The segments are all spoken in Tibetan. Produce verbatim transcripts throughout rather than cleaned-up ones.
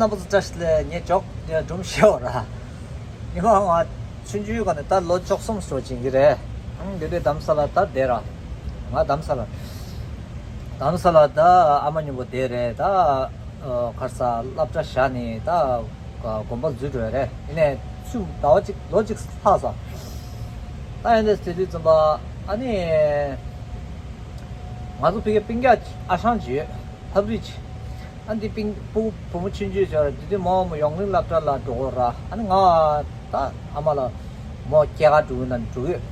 ཨ་ཕོ་ཚོ་བཀྲ་ཤིས་བདེ་ལེགས། ངས་ཇོག་སྒྲུང་བཤད་པ་ར། ཉི་མ་ང་ཆུང་ཆུང་ག་ནས་ད་ལོ་བཅུ་གསུམ་འགྲོ་ཅིག་གི་རེད། ཨང་དེ་དུས་རྡ་རམ་ས་ལ་ད་བསྡད་ར། ང་རྡ་རམ་ས་ལ། རྡ་རམ་ས་ལ་ད་ཨ་མ་མཉམ་པོ་བསྡད་རེད། ད་ཨ་ག་རེ་ཟ་སློབ་གྲྭ་བཞག་ནས་ད་དགོན་པ་འཛུལ་འགྲོ་ཡ་རེད། ཡིན་ནའི་ཆུ་ཟླ་བ་གཅིག་ལོ་གཅིག་ལྷག་ས། ད་ཡིན་ནའི་དེ་དུས་ཙམ་པ་ཨ་ནི་ང་ཚོ་ཕ་གི་སྤུན་ཀྱག་ཨ་ཞང་ཅིག་ཡོད། ཧབ་རི་ཅིག་ཨ་འདི་པིང་བུ་བུ་མོ་ཆུང་ཆུང་ཅིག་ཡོད་ར། དེ་དུས་མོ་མོ་ཡོངས་གླིང་སློབ་གྲྭ་ལ་འགྲོ་གི་ཡོད་ར། ཨ་ནི་ང་ད་ཨ་མ་ལ་མོ་སྐྱེལ་ག་འགྲོ་གི་ན་འགྲོ་གི་ཡོད།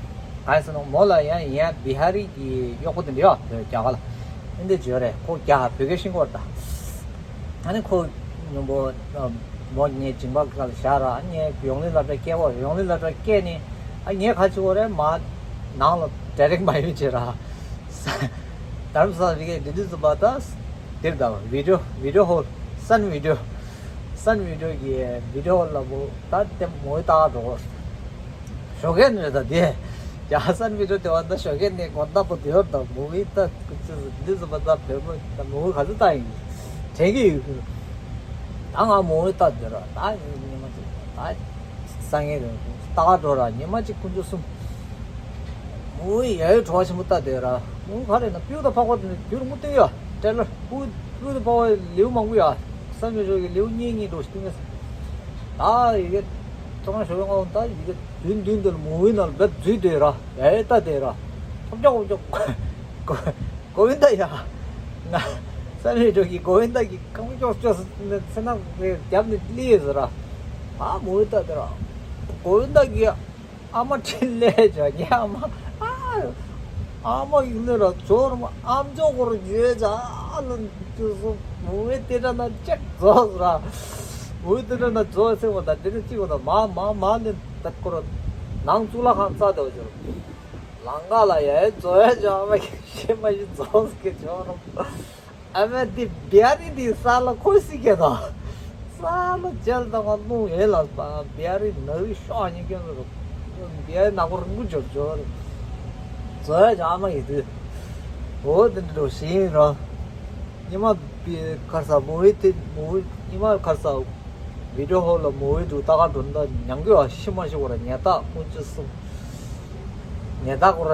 གང་ཡིན་ཟེར་ན་མོ་ལ་ཡང་ཡང་བི་ཧ་རི་གི་གཡོག་པོ་དེ་འདྲ་ཡོད་རྒྱ་གར་ལ། ཨ་འདི་ཅིག་ཡོད་རེད། ཁོ་རྒྱ་བོད་སྐད་ཤེས་ཀྱི་ཡོད་རེད་ད། ཨ་ནི་ཁོ་མཉམ་པོ་མོ་ངའི་མཇིང་པ་སྒང་ལ་བཞག་ར། ཨ་ངས་ཡོངས་གླིང་སློབ་གྲྭ་སྐྱེལ་གོ། ཡོངས་གླིང་སློབ་གྲྭ་སྐྱེལ་ནས་ཨ་ངས་ག་རེ་བྱེད་དགོས་རེད། མར་ནང་ལ་ཌའི་རེག་མ་ཡོང་བྱས་ར། རྡ་རམ་ས་ལ་བི་གའི་འདི་དུས་ཙམ་པ་ད་དེར་ད་བི་ཌི་ཡོ་བི་ཌི་ཡོ་ཧོལ་སན་བི་ཌི་ཡོ་སན་བི་ཌི་ཡོ་གི་བི་ཌི་ཡོ་ཧོལ་ལ་མོ་ད་དེ་མོ་ཡི་ལྟ་ག་འགྲོ་གོ། ཞོགས་ཀས་ནས་ད་དེ་ཡ་སན་བི་ཌི་ཡོ་དེ་བ་ད་ཞོགས་ཀས་ནས་དགོང་དག་པོ་དེ་ཡོད་ད། མོ་ཡི་ལྟ་འདི་ཙམ་པ་ད་བོད་མོ་ད་མོ་ཡི་ག་ཚོད་ལྟ་ཡིན་དྲན་གི་ཡོད་གི། ད་ང་མོ་ཡི་ལྟ་དེ་ར་ད་ཡིན་ཉི་མ་ཅིག་ད། སང་ངེ་རེད། ལྟ་ག་འགྲོ་ར་ཉི་མ་གཅིག་དཀོན་མཆོག་གསུམ། མོ་ཡ་ཡི་བྲོ་བ་ཆེན་པོ་ལྟ་བསྡད་ར། མོ་ག་རེ་ན་སྤུས་དང་ཕག་པ་དེ་ནི་རྒྱུན་རིང་པོ་བསྟན་ཡ། ཊེ་ལར་སྤུས་སྤུས་དང་ཕག་པ་ལེའུ་མང་པོ་ཡ། བསམ་ཡོད་ཆོག་གི་ལེའུ་གཉིས་གཉིས་འགྲོ་ཞིག་བསྟན་ངེས། ད་ཡི་གེ་ཐོག་མ་ཞོགས་པའི་སྔ་བོ་ད་ཡི་གེ་བདུན་བདུན་དེ་ལ་མོ་ཡི་ནང་ལ་བབས་འཛུལ་བསྡད་ར། ཡ་ཡི་ལྟ་བསྡད་ར། ཐོབ་རྒྱག་འོབ་རྒྱག་གོ་གོ་བིན་ད་ཡ། ང་བསམ་ཡོད་ཆོག་གི་གོ་བིན་ད་གི་རྐང་པ་ཅོག་ཅོག་ཟེར་ནས་ཚེ་ན་རྒྱབ་ནས་སླེབས་ཟེར་ར། ཨ་མོ་ཡི་ལྟ་དེ་ར། གོ་བིན་ད་གི་ཨ་མ་ཁྲིད་ལས་བྱ་ངའི་ཨ་མ། ཨ་ཨ་མ་ཡིན་ནི་ར་ཇོ་ར་མ་ཨམ་ཅོག་སྐོར་ཡོད་ཅག་ཨ་ལ་དུས་སུ་མོ་བའི་དེ་འདྲ་ན་ཅེག་རྫོགས་ར། མོ་བའི་དེ་འདྲ་ན་རྫོགས་ཟེར་བ་དང་དེ་འདྲ་གཅིག་བ་དང་མ་མ་མ་ནི་ད་སྐོར་ནང་གཙུག་ལག་ཁང་རྩ་དེ་བ་ཅོ་ར། ལང་ཀ་ལ་ཡ་ཡ་རྫོགས་ཡ་ཅོ་ཨ་མ་ཤེས་མ་ཤེས་རྫོགས་ཀྱི་ཇོ་ར་མ། ཨ་མ་དེ་བེ་རི་དེ་ས་ལ་འཁོར་སྲིད་ཀྱི་དང་། ས་ལ་མཇལ་དང་བ་རླུང་ཡོད་ལ་བེ་རི་ནག་རི་ཤོག་ཉིན་སྐྱོན་རུ། བེ་རི་ནག་པོ་རིང་པོ་འཇོར་འཇོར་རེད། བཟོ་ཡ་ཅང་ཨ་མ་ཡིན་དུས། འོ་དེ་འདྲ་ཞིག་ཡིན་ར། ཉི་མ་བི་ཁར་ས་མོ་བི་དེ་མོ་བི་ཉི་མ་ཁར་ས་བི་ཌི་ཡོ་ཧོལ་ལ་མོ་བི་འགྲོ་ལྟ་ག་འགྲོ་ན་ཉང་གི་བ་ཤི་མ་ཤི་བ་ར་ཉལ་ཐག་དཀོན་མཆོག་གསུམ། ཉལ་ཐག་ཁོ་ར་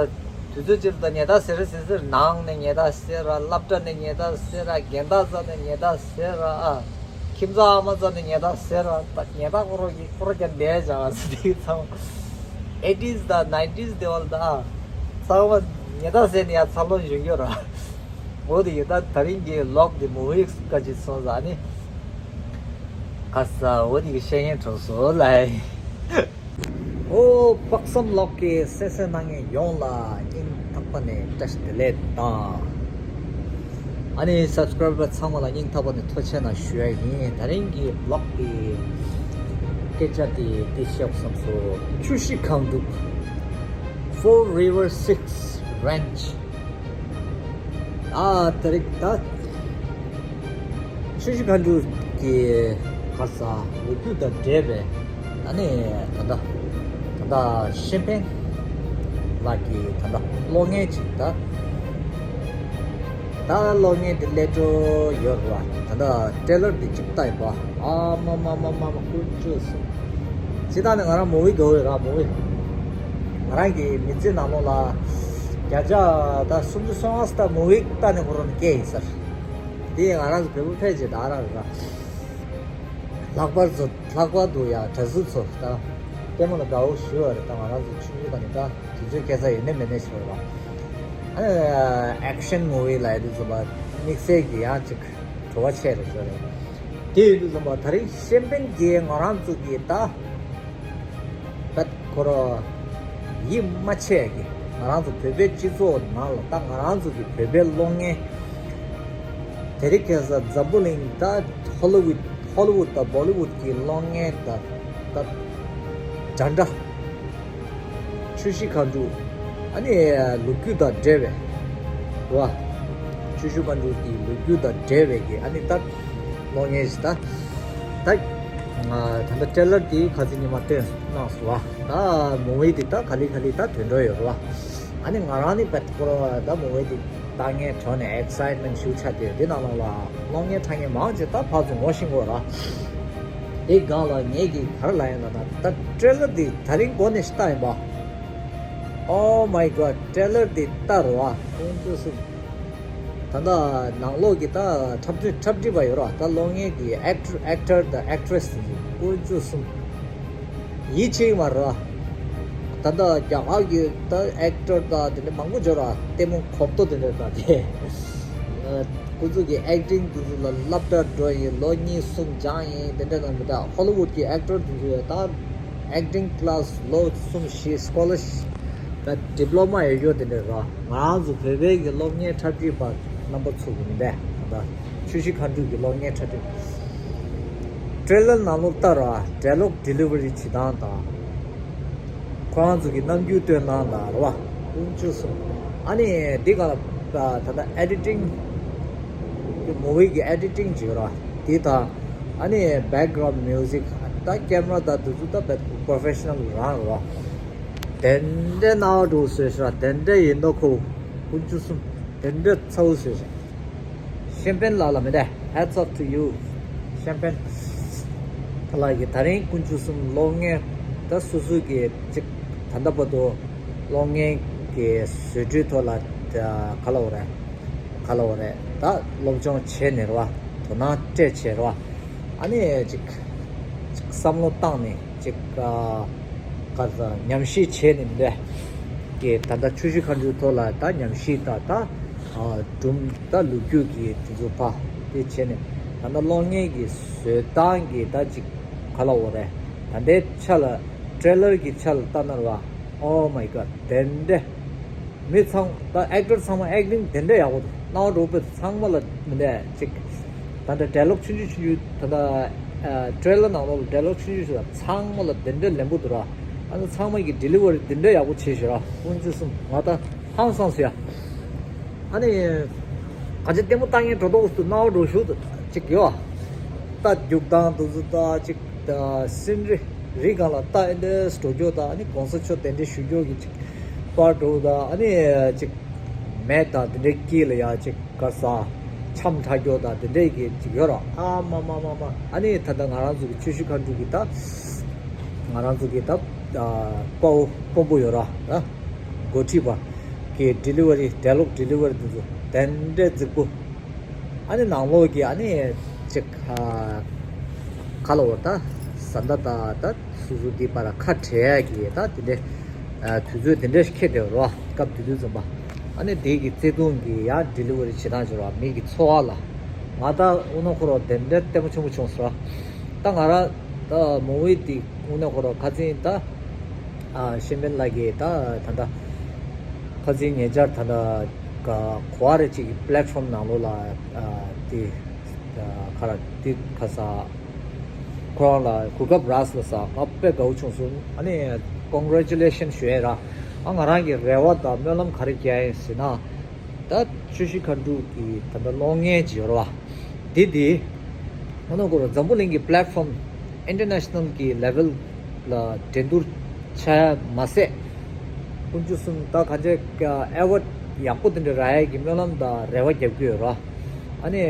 དུས་ཚོད་ཅིག་ལ་ད་ཉལ་ཐག་ཟེར་ཟེར་ཟེར་ནང་ནས་ཉལ་ཐག་ཟེར་ར། སློབ་གྲྭ་ནས་ཉལ་ཐག་ཟེར་ར། རྒན་བདག་རྩ་ནས་ཉལ་ཐག་ཟེར་ར། ཨ་ཁྱིམ་ཚང་ཨ་མ་རྩ་ནས་ཉལ་ཐག་ཟེར་ར། ད་ཉལ་ཐག་ཁོ་ར་གི་ཁོ་ར་ཀྱང་བསྡད་བྱ་བ་ཟེར་དེ་ཚང་ཨེ་ཊིས་དང་ནའིན་ཊིས་དེ་བ་ལ་ད་ཨ་ཚང་མ་ཉལ་ཐག་ཟེར་ནས་ཡ་འཚར་ལོངས་བྱུང་ཡོད་ར། འོ་དེ་ཡིན་ད་དེ་རིང་གི་ལོག་དེ་མོ་བི་ཀ་ཅིག་སོང་ཟ་ནི། ཁ་ས་འོ་དེ་གི་བཤད་མཁན་གྲོགས་སོ་ལ། ཨོ་དཔག་བསམ་ལོག་གི་གསན་གཟིགས་གནང་མཁན་ཡོངས་ལ་སྙིང་ཐག་པ་ནས་བཀྲ་ཤིས་བདེ་ལེགས་དང་། ཨ་ནི་སབ་སི་ཀ་རའི་བར་ཚང་མ་ལ་སྙིང་ཐག་པ་ནས་ཐུགས་རྗེ་ཆེ་གནང་ཞུ་ཡ་ཡིན། དེ་རིང་གི་བི་ལོག་གི་སྐད་ཆ་དེ་འདི་བཤད་བསམ་སོང་། ཆུ་བཞི་སྒང་དྲུག Four River Six Ranch། ཨ་དེ་རིང་ད་ཆུ་བཞི་སྒང་དྲུག་གི་ག་རེ་ཟ་ལོ་རྒྱུས་དང་འབྲེལ་བའི་ཨ་ནི་ད་ལྟ་ད་ལྟ་ཤེམ་པེན་ལགས་ཀྱི་ད་ལྟ་གློག་བརྙན་ཅིག་ད་ད་གློག་བརྙན་དེ་སླེབས་འགྲོ་ཡོད་རེད་བ། ད་ལྟ་ཊེ་ལར་དེ་ཅིག་ལྟ་ཡིན་པ། ཨ་མ་མ་མ་མ་མ་ཀུན་སྤྱོད་སོང་། སྤྱིར་བཏང་ནི་ང་རང་མོ་བི་དགའ་བོ་ཡོད་ར། མོ་བི་ང་རང་གི་མི་ཚེ་ནང་ལོགས་ལ་བརྒྱ་ཆ་ད་སུམ་ཅུ་སོ་ལྔ་ཙམ་མོ་བི་ལྟ་ནས་ཁོ་རང་སྐྱེས་ཡིན་ས་རེད། དེ་ང་རང་ཚོ་བོད་པ་ཕལ་ཆེར་ད་རང་རེད་ར། ལྷག་པར་ཚོ་ལྷག་པར་དུ་ཡང་གྲྭ་བཙུན་ཚོ་ད་ལྟད་མོ་ལ་དགའ་བོ་ཞུ་བ་རེད། ད་ང་རང་ཚོ་ཆུང་ཆུང་དང་ནི་ད་དུས་ཚོད་སྐྱེལ་ས་ཡོད་ནི་མེད་ནི་ཞུ་བ་རེད། ཨ་ཨེག་ཤན་མོ་བི་ལ་ཡ་དུས་ཙམ་པ་དམིགས་བསལ་གྱི་ཡང་ཅིག་བྲོ་བ་ཆེ་རེད་ཞུ་བ་རེད། དེ་ཡོད་དུས་ཙམ་པ་དེ་རིང་ཤེམ་པེན་གྱིས་ང་རང་ཚོ་གི་ད། བད་ཁོ་རང་ཡིད་མ་ཆེས་ཀྱི་ང་རང་ཚོ་བོད་པའི་སྤྱི་ཚོགས་ནང་ལ་ད་ང་རང་ཚོ་གི་བོད་པའི་གློག་བརྙན་དེ་རིང་ཁ་སང་འཛམ་བུ་གླིང་ད་ཧོ་ལི་ཝུད་ཧོ་ལི་ཝུད་དང་བོ་ལི་ཝུད་ཀྱི་གློག་བརྙན་ད་ད་འདྲ་འདྲ་ཆུ་བཞི་སྒང་དྲུག་ཨ་ནི་ལོ་རྒྱུས་དང་འབྲེལ་བའི་བ་ཆུ་བཞི་སྒང་དྲུག་གི་ལོ་རྒྱུས་དང་འབྲེལ་བའི་གི་ཨ་ནི་ད་གློག་བརྙན་ཞིག་ད་ད་ད་ལྟ་ཊེ་ལར་དེ་ཁ་སང་ཉི་མ་སྟོན་གནང་སོང་བ། ད་མོ་བི་དེ་ད་ག་ལེ་ག་ལེ་ད་ཐོན་འགྲོ་ཡོད་རེད་བ། ཨ་ནི་ང་རང་ནི་བད་ཁོ་ར་ད་མོ་བི་དེ་ ལྟ་མཁན་གྲོགས་ནས་excitement་ཞུ་ཆ་དེ་འདི་ནང་ལ་གློག་བརྙན་འཁྲབ་མཁན་མང་ཆེ་ད་ཕར་ཚུར་ངོ་ཤེས་དགོས་ར། དེ་སྒང་ལ་ངེད་ཀྱིས་ག་རེ་ལབ་ཡིན་ལབ་ན་ད་ཊེ་ལར་འདི་ད་རིང་འགོ་ནས་ལྟ་ཡིན་པ། Oh my god, ཊེ་ལར་འདི་ལྟ་རོ་ཨ་ཀུན་སྤྱོད་གསུམ། ད་ལྟ་ནང་ལོགས་ཀྱི་ད་འཁྲབ་ཁྲིད་འཁྲབ་ཁྲིད་པ་ཡོད་ར། ད་གློག་བརྙན་གྱི་actor actor་དང་actress་དེ་ཚོ་ཀུན་སྤྱོད་གསུམ། ཡིད་ཆེས་མ་རེད། ད་ལྟ་རྒྱ་གར་གྱི་ད་ཨེག་ཊར་དང་དེ་འདྲ་མང་པོ་འབྱོར་བ་ལྟད་མོ་གོབ་ཏོ་དེ་འདྲ་དང་དེ། ཁོ་ཚོ་གི་ཨེག་ཊིང་དེ་ཚོ་ལ་སློབ་གྲྭ་འགྲོ་ཡིན། ལོ་གཉིས་གསུམ་སྦྱངས་ཡིན། དེ་འདྲ་ནང་མི་ད་ཧོ་ལི་ཝུཌ་གི་ཨེག་ཊར་དེ་ཚོ་ཡང་ད་ཨེག་ཊིང་ཀི་ལ་སི་ལོ་གསུམ་བཞི་སི་ཀོ་ལར་ཤིབ་ད་ཌི་པི་ལོ་མ་ཡོད་ཡོད་དེ་འདྲ་ར། ང་རང་ཚོ་བོད་པའི་གི་གློག་བརྙན་འཁྲབ་ཁྲིད་པ་རྣམ་པ་ཚོ་གི་མི་འདྲ་ད་ཆུ་བཞི་མཁའ་འགྲོ་གི་གློག་བརྙན་འཁྲབ་ཁྲིད། ཊེ་ལར་ནང་ལོགས་ལྟ་ར། ཌའི་ལོག་ཌེ་ལི་ཝ་རི་བྱེད་སྟངས་དང་། ཁོ་རང་ཚོ་གི་རྣམ་འགྱུར་སྟོན་སྟངས་དང་རེད་བ། ཀུན་སྤྱོད་གསུམ། ཨ་ནི་འདི་ག་ལ་ད་ལྟ་ཨེ་ཌི་ཊིང་། མུ་ཝི་གི་ཨེ་ཌི་ཊིང་བྱེད་ར། དེ་དང་། ཨ་ནི་བེག་གྷ་རའུན་ཌི་མིའུ་ཟིག་ད་ཀེམ་ར་དང་དེ་ཚོ་ད་བེད་པོ་རོ་ཕེ་ཤ་ནལ་རང་རེད་བ། དེ་འདྲ་ནང་འགྲོ་བཟོས་ཤག་དེ་འདྲ་ཡིན་མདོག་ཁ་པོ། ཀུན་སྤྱོད་གསུམ། དེ་འདྲ་ཚ་བོ་བཟོས་ཤག་ཤན་པེན་ལགས་ལ་མི་འདྲ། Hats off to you། ཤན་པེན་ལགས་ཀྱིས་ད་རིང་ཀུན་སྤྱོད་གསུམ་གློག་བརྙན་ད་སོ་སོ་གི་ཅིག་ད་ལྟ་བར་དུ་གློག་བརྙན་གྱི་བཟོ་སྐྲུན་ཐོག་ལ་ག་ལབ་དགོས་རེད། ག་ལབ་དགོས་རེད། ད་སློབ་སྦྱོང་བྱས་ནས་རེད་བ། དོ་སྣང་སྤྲད་བྱས་རེད་བ། ཨ་ནི་ཅིག་ཅིག་བསམ་བློ་བཏང་ནས་ཅིག་ཨ་ག་ཟེར་ཉམས་ཞིབ་བྱས་ནས་མི་འདྲ། གི་ད་ལྟ་ཆུ་བཞི་མཁའ་འགྲོའི་ཐོག་ལ་ད་ཉམས་ཞིབ་དང་ད་ཨ་སྒྲུང་ད་ལོ་རྒྱུས་ཀྱི་དེ་ཚོ་ཕར་དེ་བྱས་ནས་ད་ལྟ་གློག་བརྙན་གྱི་བཟོ་སྟངས་ཀྱི་ད་ཅིག་ག་ལབ་དགོས་རེད། ད་ལྟའི་ཆ་ལ་ཊེ་ལར་གྱི་ཆ་ལ་ལྟ་ན་རེད་བ། Oh my god དེ་འདྲ། མི་ཚང་ད་ཨེག་ཊར་ཚང་མ་ཨེག་ཊིང་དེ་འདྲ་ཡག་པོ་འདུག་སྣང་བ་འགྲོ་པའི་ཚང་མ་ལ་མི་འདྲ་ཅིག་ད་ལྟ་ཌའི་ལོག་ཆུང་ཆུང་ཆུང་ཆུང་ད་ལྟ་ཨ་ཊེ་ལར་ནང་ལོགས་ལ་ཌའི་ལོག་ཆུང་ཆུང་ཆུང་ད་ཚང་མ་ལ་དེ་འདྲ་ལེན་པོ་འདུག་ར། ཨ་ནི་ཚང་མ་གི་ཌེ་ལི་ཝ་རི་དེ་འདྲ་ཡག་པོ་བྱས་ཤག་ར། ཀུན་སྤྱོད་གསུམ་ང་ད་ཧང་སངས་སོང་ཡ། ཨ་ནི་ག་ཅི་ལྟད་མོ་ལྟ་མཁན་འགྲོ་ལྡོག་ཏུ་སྣང་བ་འགྲོ་ཞུ་ཅིག་ཡོད། ལྟ་རྒྱུག་སྟངས་དེ་ཚོ་ལྟ་ཅིག་ད་སིན་རི་རི་སྒང་ལ་ལྟ་ཨེ་འདྲ་འགྲོ་རྒྱུ་དང་ཨ་ནི་གོང་ས་མཆོག་གདན་འདྲེན་ཞུ་རྒྱུ་གི་ཅིག་པར་འགྲོ་དང་ཨ་ནི་ཅིག་མེ་དང་དེ་འདྲའི་དཀྱིལ་ལ་ཡ་ཅིག་ག་ས་འཆམ་འཁྲབ་རྒྱུ་དང་དེ་འདྲའི་གི་ཅིག་ཡོད་ར། ཨ་མ་མ་མ་མ་ཨ་ནི་ད་ལྟ་ང་རང་ཚོ་གི་ཆུ་བཞི་མཁའ་འགྲོ་གི་ད་ང་རང་ཚོ་གི་ད་དཔའ་བོ་དཔོན་པོ་ཡོད་ར། འགོ་ཁྲིད་པ་གི་ཌེ་ལི་ཝ་རི་ཌའི་ལོག་ཌེ་ལི་ཝ་རི་དེ་ཚོ་དེ་འདྲའི་རྫིག་པོ། ཨ་ནི་ནང་ལོགས་ཀྱི་ཨ་ནི་ཅིག་ཨ་ག་ལབ་དགོས་རེད། ད་བཟའ་ཟླ་དང་ད་སོ་སོ་འདི་བར་ཁ་བྲལ་ཡག་གི་ད་དེ་འདྲའི་ཨ་དུས་ཚོད་དེ་འདྲ་ཞིག་འཁེལ་བསྡད་ཡོད་རེད་བ། སྐབས་དེ་དུས་ཙམ་པ་ཨ་ནི་དེ་གི་བརྩེ་དུང་གི་ཡ་ཌེ་ལི་ཝ་རི་བྱེད་སྟངས་ཅིག་རེད་བ། མི་གི་འཚོ་བ་ལ་ང་ད་དབུ་ནག་ཁོ་རང་དེ་འདྲ་ལྟད་མོ་ཆེན་པོ་བྱུང་སོང་ར། ད་ང་རང་ད་མུ་ཝི་དེ་དབུ་ནག་ཁོ་རང་ཁ་སང་ད་ཨ་ཤན་པེན་ལགས་ཀྱིས་ད་ད་ད་ཁ་སང་ཉེ་ཆར་ད་ད་ག་ག་བ་རེ་ཅིག་གི་པི་ལེཊ་ཕོམ་ནང་ལོགས་ལ་ཨ་དེ་ཨ་ག་རེ་དེ་ག་ས་ཁོ་རང་ལ་གོ་སྐབས་རག་སོང་ས་ང་དཔེ་དགའ་བོ་བྱུང་སོང་། ཨ་ནི་ཀོང་གྷེ་རེ་ཅུ་ལེ་ཤན་ཞུ་ཡས་ར། ཨ་ང་རང་གི་རེ་བ་དང་སྨོན་ལམ་ག་རེ་རྒྱག་ཡིན་ཟེར་ན། ད་ཆུ་བཞི་མཁའ་འགྲོ་གི་ད་ལྟ་གློག་བརྙན་ཅིག་ཡོད་རེད་བ། དེ་དེ་ང་ནང་ཁོ་རང་འཛམ་བུ་གླིང་གི་པི་ལེཊ་ཕོམ་ཨིན་ཊར་ནེ་ཤ་ནལ་གི་ལེ་ཝལ་ལ་འགྲན་བསྡུར་བྱས་མ་ཟད། ཀུན་སྤྱོད་གསུམ་ད་ག་འདྲ་ཨེ་ཝར་ཌི་ཡག་པོ་དེ་འདྲ་རག་ཡས་ཀྱི་སྨོན་ལམ་དང་རེ་བ་རྒྱབ་ཀྱི་ཡོད་ར། ཨ་ནི་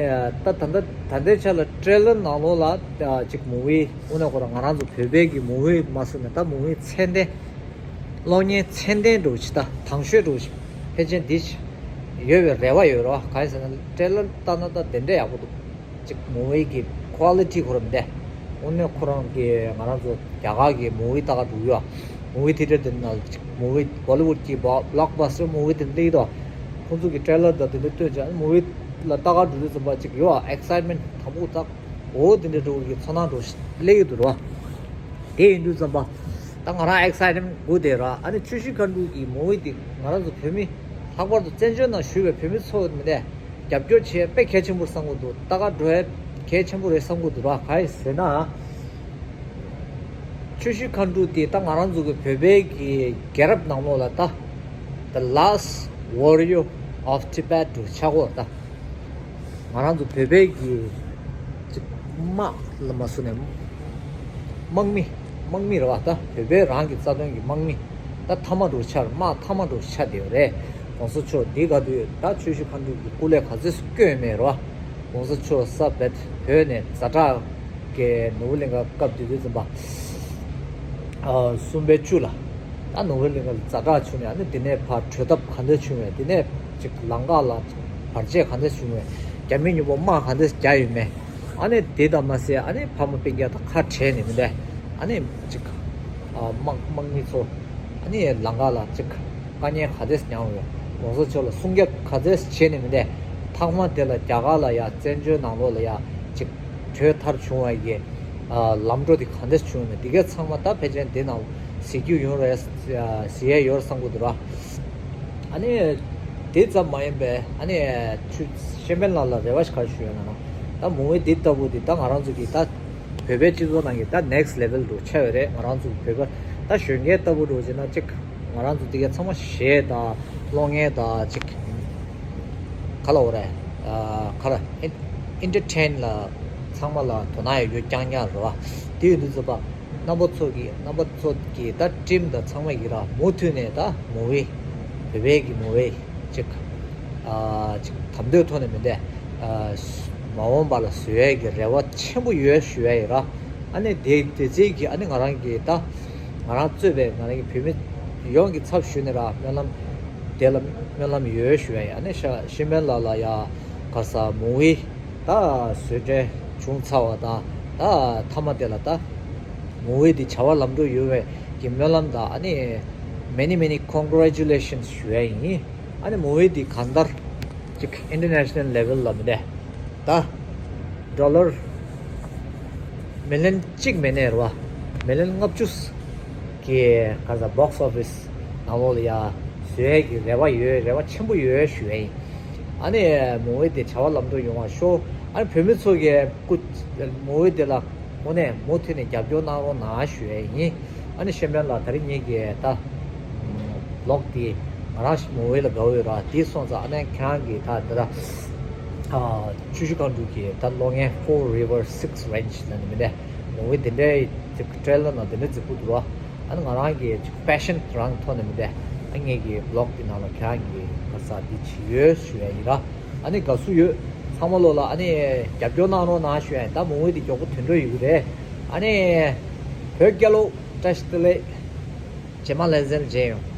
ད་ད་ལྟ་ད་ལྟའི་ཆ་ལ་ཊེ་ལར་ནང་ལོགས་ལ་ཅིག་མུ་ཝི་དབུ་ནག་ཁོ་རང་ང་རང་ཚོ་བོད་པའི་གི་མུ་ཝི་མ་སོང་ནས་ད་མུ་ཝི་ཚད་ལྡན། གློག་བརྙན་ཚད་ལྡན་འདྲ་བོ་ཞིག་ད་དང་ཤོས་འདྲ་བོ་ཞིག་ཕལ་ཆེར་འདི་ཞིག་ཡོད་པའི་རེ་བ་ཡོད་རེད་བ། གང་ཡིན་ཟེར་ན་ཊེ་ལར་ལྟ་ན་ད་དེ་འདྲ་ཡག་པོ་འདུག་ཅིག་མུ་ཝི་གི་ཁོ་ལི་ཊི་ཁོ་རང་འདྲ། དངོས་གནས་ཁོ་རང་གི་ང་རང་ཚོ་རྒྱ་གར་གི་མུ་ཝི་ལྟ་ག་འགྲོ་གི་ཡོད། མུ་ཝི་ཐི་ཡེ་ཊར་དེ་ནང་ཅིག་མུ་ཝི་བོ་ལི་ཝུཌ་གི་བོ་བྷ་ལོག་བྷ་སི་ཊར་མུ་ཝི་དེ་སླེབས་ཀྱི་འདུག་ཁོང་ཚོ་གི་ཊེ་ལར་དང་དེ་འདྲ་སྟོན་བྱས་མུ་ཝི་ལ་ལྟ་ག་འགྲོ་དུས་ཙམ་པ་ཅིག་ཡོད་ཨེག་སའིཊ་མེན་ཊི་དང་པོ་ད་འོ་དེ་འདྲ་འགྲོ་གི་ཚོར་སྣང་འདྲ་བོ་ཞིག་སླེབས་ཀྱི་འདུག་ར། དེ་ཡིན་དུས་ཙམ་པ། ད་ང་རང་ཨེག་སའི་ཊེད་མེན་ཊི་དགོས་དེ་ར། ཨ་ནི་ཆུ་བཞི་མཁའ་འགྲོ་གི་མུ་ཝི་དེ་ང་རང་ཚོ་བོད་མི་ལྷག་པར་དུ་བཙན་བྱོལ་ནང་བཞུགས་པའི་བོད་མི་ཚོ་མི་དེ་རྒྱབ་སྐྱོར་བྱེད་དཔེ་གལ་ཆེན་པོ་བསམ་གྱི་འདུག་ལྟ་ག་འགྲོ་ཡ་གལ་ཆེན་པོ་རེད་བསམ་གྱི་འདུག་ར། གང་ཡིན་ཟེར་ན། ཆུ་བཞི་མཁའ་འགྲོ་དེ་ད་ང་རང་ཚོ་གི་བོད་པའི་གི་རྒྱལ་རབས་ནང་ལོགས་ལ་ད་The Last Warrior of Tibet་དུ་ཆགས་ཀྱི་ཡོད་རེད་ད། ང་རང་ཚོ་བོད་པའི་གི་ཅིག་དམག་ལ་མ་སུ་ནས་དམག་མི་དམག་མི་རེད་བ། ད་བོད་པའི་རང་གི་རྩ་དོན་གྱི་དམག་མི་ད་མཐའ་མ་འདྲ་བོ་ཆགས་དམག་མཐའ་མ་འདྲ་བོ་ཆགས་བསྡད་ཡོད་རེད། གོང་ས་མཆོག་འདི་ག་དུས་ད་ཆུ་བཞི་མཁའ་འགྲོ་གི་སྐུ་ལས་ག་ཚོད་བསྐྱོན་མེད་རོ། གོང་ས་མཆོག་ས་བེད་བོད་ནས་ཛ་དྲག་གི་ནོར་བུ་གླིང་ག་སྐབས་དེ་དུས་ཙམ་པ། ཨ་གསུམ་པའི་བཅུ་ལ། ད་ནོར་བུ་གླིང་ག་ཛ་དྲག་བྱུང་ནས་ཨ་ནི་དེ་ནས་ཕར་བྲོས་ཐབས་ག་འདྲ་བྱུང་བས། དེ་ནས་ཅིག་ལམ་ཁ་ལ་བར་ཆད་ག་འདྲ་བྱུང་བས། རྒྱ་མི་མཉམ་པོ་དམག་ག་འདྲ་བརྒྱབ་ཡོད་མེད། ཨ་ནི་དེ་དང་མ་ཟད་ཨ་ནི་ཕ་མ་སྤུན་ཀྱག་དང་ཁ་བྲལ་ནས་མི་འདས། ཨ་ནི་ཅིག་ཨ་དམག་དམག་མི་ཚོ་ཨ་ནི་ལམ་ཁ་ལ་ཅིག་དཀའ་ངལ་ག་འདྲ་མྱངས་ཡོད། གོང་ས་མཆོག་ལ་སྲུང་སྐྱོབ་ག་འདྲ་བྱས་ནས་མི་འདས། ཐ་མ་དེ་ལ་རྒྱ་གར་ལ་ཡ་བཙན་བྱོལ་ནང་ལོགས་ལ་ཡ་ཅིག་བྲོས་ཐར་བྱུང་བ་ཡི་ཨ་ལམ་འགྲོ་དེ་ག་འདྲ་བྱུང་ནས་དེ་གའི་ཚང་མ་ད་ཕལ་ཆེར་དེ་ནང་གཟིགས་རྒྱུ་ཡོང་རེད། གཟིགས་ཡས་ཡོད་བསམ་གི་འདུག་ར། ཨ་ནི་དེ་ཙམ་མ་ཡིན་པའི་ཨ་ནི་ཆུ་ཤེས་དཔལ་ལགས་ལ་རེ་བ་ཞིག་ག་ཞུ་ཡོད་ན་ན། ད་མུ་ཝི་འདི་ལྟ་བུ་འདི་ད་ང་རང་ཚོ་གི་ད་བོད་པའི་སྤྱི་ཚོགས་ནང་གི་ད་next level་འགྲོ་ཆགས་ཡོད་རེད། ང་རང་ཚོ་བོད་པ་ད་གཞོན་སྐྱེས་ལྟ་བུ་འགྲོ་བྱས་ན་ཅིག་ང་རང་ཚོ་འདི་གའི་ཚང་མ་གཞས་དང་གློག་བརྙན་དང་ཅིག་ག་ལ་འོ་རེད། ཨ་ག་ལ་ཨིན་ཨིན་ཊར་ཊེན་ལ་ཚང་མ་ལ་དོ་སྣང་ཡོད་རྒྱུ་རྐྱང་རྐྱང་རེད་བ། དེ་ཡོད་དུས་ཚོད་པ། རྣམ་པ་ཚོ་གི་རྣམ་པ་ཚོ་གི་ད་ཊིམ་དང་ཚང་མ་ཡིན་ར་མུ་མཐུད་ནས་ད་མུ་ཝི་བོད་པའི་གི་མུ་ཝི་ཅིག་ཨ་ཅིག་དམ་དོད་ཐོག་ནས་མི་འདས། ཨ་མ་འོངས་པ་ལ་བཟོ་ཡས་ཀྱི་རེ་བ་ཆེན་པོ་ཡོད་ཞུ་ཡས་ཡིན་ར། ཨ་ནི་དེ་དེ་རྩིས་ཀྱི་ཨ་ནི་ང་རང་གི་ད་ང་རང་གཙོས་པའི་ང་རང་གི་བོད་མི་ཡོངས་ཀྱི་ཚབ་ཞུས་ནས་ར་སྨོན་ལམ་དེ་ལ་སྨོན་ལམ་ཡོད་ཞུ་ཡས་ཡིན། ཨ་ནི་ཤ་ཤེས་དཔལ་ལགས་ལ་ཡ་ག་ས་མུ་ཝི་ད་བཟོ་གྲྭ་བྱུང་ཚར་བ་དང་ད་མཐའ་མ་དེ་ལ་ད་མུ་ཝི་དེ་བྱ་བ་ལམ་འགྲོ་ཡོང་བའི་གི་སྨོན་ལམ་དང་ཨ་ནི་many many congratulations ཞུ་ཡ་ཡིན། ཨ་ནི་མུ་ཝི་དེ་གང་ལྟར་ཅིག་international level ལ་མི་འདས་ད་ཌོ་ལར་མི་ལན་གཅིག་མེད་ནས་རེད་བ། མི་ལན་ལྔ་བཅུ་གི་ག་ས་box office ནང་ལོགས་ལ་ཡ་བཟོ་ཡས་ཀྱི་རེ་བ་ཡོད། རེ་བ་ཆེན་པོ་ཡོད་ཞུ་ཡ་ཡིན། ཨ་ནི་མུ་ཝི་དེ་བྱ་བ་ལམ་འགྲོ་ཡོང་བ་ཤོག་ཨ་ནི་བོད་མི་ཚོ་གི་སྐུ་མུ་ཝི་དེ་ལ་དངོས་གནས་མུ་མཐུད་ནས་རྒྱབ་སྐྱོར་གནང་རོགས་གནང་ཞུ་ཡ་ཡིན། ཨ་ནི་ཤེས་དཔལ་ལགས་ད་རིང་ངེད་ཀྱི་ད་ལོག་དེ་ང་རང་མུ་ཝི་ལ་དགའ་བོ་ཡོད་ར། དེ་སོང་ཙང་ཨ་ནི་ཁྱེད་རང་གི་ད་འདི་ད་ཆུ་བཞི་སྒང་དྲུག་གི་ད་གློག་བརྙན་Four River Six Range ལ་ནི་མི་འདས་མུ་ཝི་དེ་འདྲའི་ཊེ་རེ་ལར་ནང་དེ་འདྲ་རྫིག་པོ་འདུག་ར། ཨ་ནི་ང་རང་གི་པེ་ཤན་རང་ཐོག་ནས་མི་འདས། ཨ་ངེད་ཀྱི་བི་ལོག་དེ་ནང་ལ་ཁྱེད་རང་གི་ག་ས་དེ་བྱེད་ཡོད་ཞུ་ཡ་ཡིན་ར། ཨ་ནི་དགའ་བསུ་ཡོད། ཚང་མ་ལོ་ལ་ཨ་ནི་རྒྱབ་སྐྱོར་གནང་རོགས་གནང་ཞུ་ཡ་ཡིན། ད་མུ་ཝི་དེ་མགྱོགས་པོ་དོན་འགྲོ་ཡོད་ཀྱི་རེད། ཨ་ནི་བོད་རྒྱལ་ལོ་བཀྲ་ཤིས་བདེ་ལེགས། རྗེས་མ་ལེ་ཚན་མཇལ་ཡོང་།